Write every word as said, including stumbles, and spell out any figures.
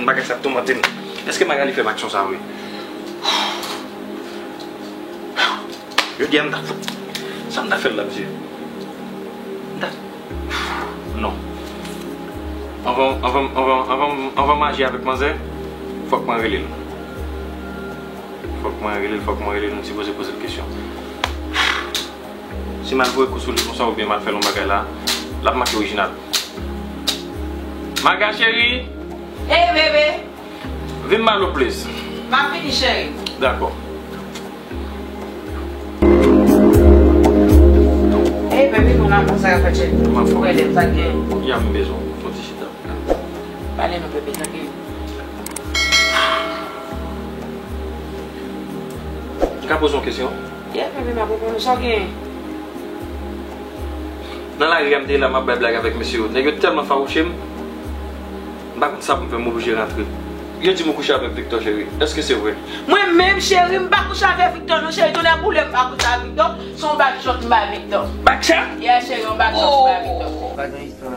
Bagay sa ap toumante m. Èske Magali fè m aksyon sa vre? Jodi a m ta, sa m ta fè l la, mesye? M ta, non. Anvan, anvan, anvan, anvan, anvan m aji avèk manzè, fòk mwen rele l. Fòk mwen rele l, fòk mwen rele l, m sipoze poze l kesyon. Si m al voye kou sou li konsa oubyen m al fè l yon bagay la, l ap manke orijinal. Maga cheri! Hey, bebe! Vin ba nou plis. M ap vini, cheri. Dakò. Hey, baby, mon amour, sa ka fè tchèk. M ap fè. Ou wè lè m pa gen. Ya, m bezwen. Fò ti chita. Pale nou, baby, sa gen. M ka poze yon kesyon? Yeah, baby, m ap reponn ou sa w gen. Nan lari a, m te la, m ap bay blag avèk mesye yo. Nèg yo tèlman fawouche m, m pa konn sa pou m fè, m oblije rantre. Yo di m ou kouche avèk Victor, cheri. Èske se vre? Mwen menm, cheri, m pa kouche avèk Victor, non, cheri. Tonnè boule, m pa kouche avèk Victor. Se yon bag chòt m bay Victor. Bag chòt? Yeah, cheri, yon bag chòt m bay Victor. Pa gen istwa.